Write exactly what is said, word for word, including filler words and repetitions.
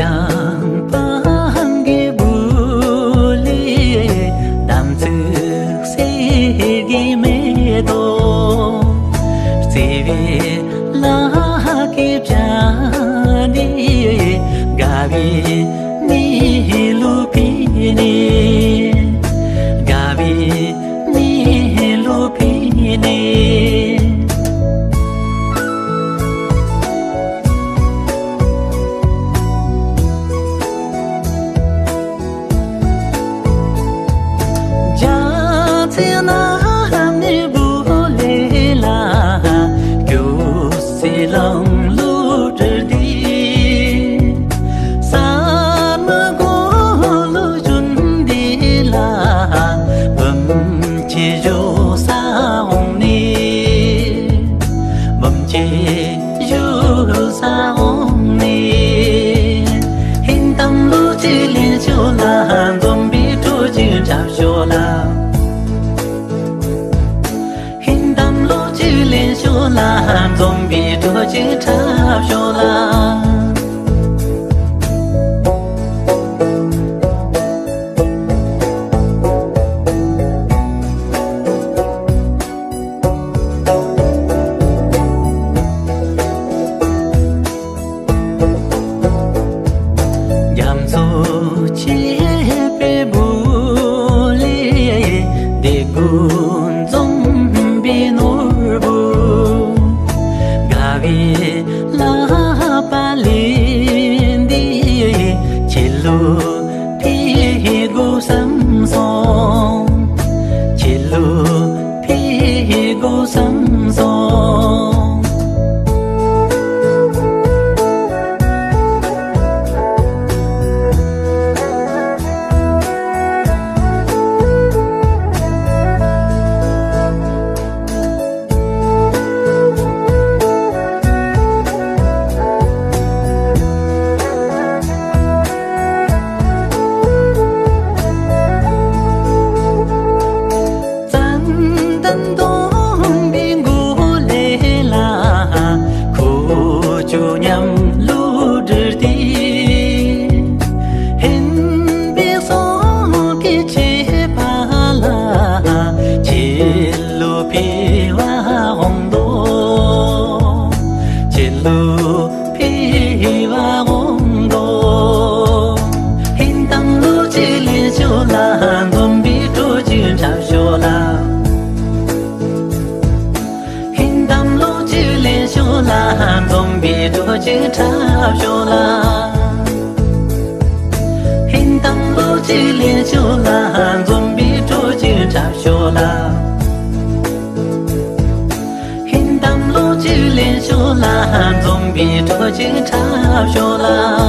ཡང་སྤང་གི་སྦུག་ལས་དམ་ཚིག་གསེར་གྱི་མེ་ཏོག་བརྩེ་བའི་ལྷ་གིས་བྱ་ནས། དགའ་བའི་གནས་ལུགས་ཕུལ་ནས། དགའ་བའི་གནས་ལུགས་ཕུལ་ནས། རྒྱ་ཚེ་རྣམས་ནི་བུ་ལས་ལ། སྐྱོ་སའི་ལམ་ལུགས་བྲལ་ཏེ། ས་མ་གོ་ལུགས་བྱོན་འདི་ལ། བུམ་ཆེ་བཞུགས་ས་འོང་ནས། བུམ་ཆེ་བཞུགས་ས་འོང་ནས། ཧིན་དམ་ལུགས་ཀྱི་ལེན་ཤོག་ལ། འཛོམས་པའི་གྲོགས་ཀྱི་འཁྲབ་ཤོག་ལ། ཧིན་དམ་ལུགས་ཀྱི་ལེན་ཤོག་ལ། འཛོམས་པའི་གྲོགས་ཀྱི་འཁྲབ་ཤོག་ལ། རྒྱ་མཚོ་ཆེ་བའི་སྦུག་ལས་དད་གུས་འཛོམས་པའི་ནོར་བུ། དགའ་བའི་ལག་པ་ལས་འདི་ཁྱེད་ལུ་ཕུལ་དགོས་བསམ་སོང་། ཁྱེད་ལུ་ཕུལ་དགོས་བསམ་སོང་། ཙན་དན་སྡོང་པོའི་མགོ་ལས་ལ། ཁུ་བྱུག་ཉམས་ལུགས་བྲིས་ཏེ། ཧིན་པའི་སོགས་ཀྱི་ཆེ་བ་ལ། ཁྱེད་ལུ་ཕུལ་བ་འོང་དོ། ཁྱེད་ལུ་ཕུལ་བ་འོང་དོ། ཧིན་དམ་ལུགས་ཀྱི་ལེན་ཤོག་ལ། འཛོམས་པའི་གྲོགས་ཀྱི་འཁྲབ་ཤོག་ལ། ཧིན་དམ་ལུགས་ཀྱི་ལེན་ཤོག་ལ། འཛོམས་པའི་གྲོགས་ཀྱི་འཁྲབ་ཤོག་ལ། ཧིན་དམ་ལུགས་ཀྱི་ལེན་ཤོག་ལ། འཛོམས་པའི་གྲོགས་ཀྱི་འཁྲབ་ཤོག་ལ། ཧིན་དམ་ལུགས་ཀྱི་ལེན་ཤོག་ལ། འཛོམས་པའི་གྲོགས་ཀྱི་འཁྲབ་ཤོག་ལ།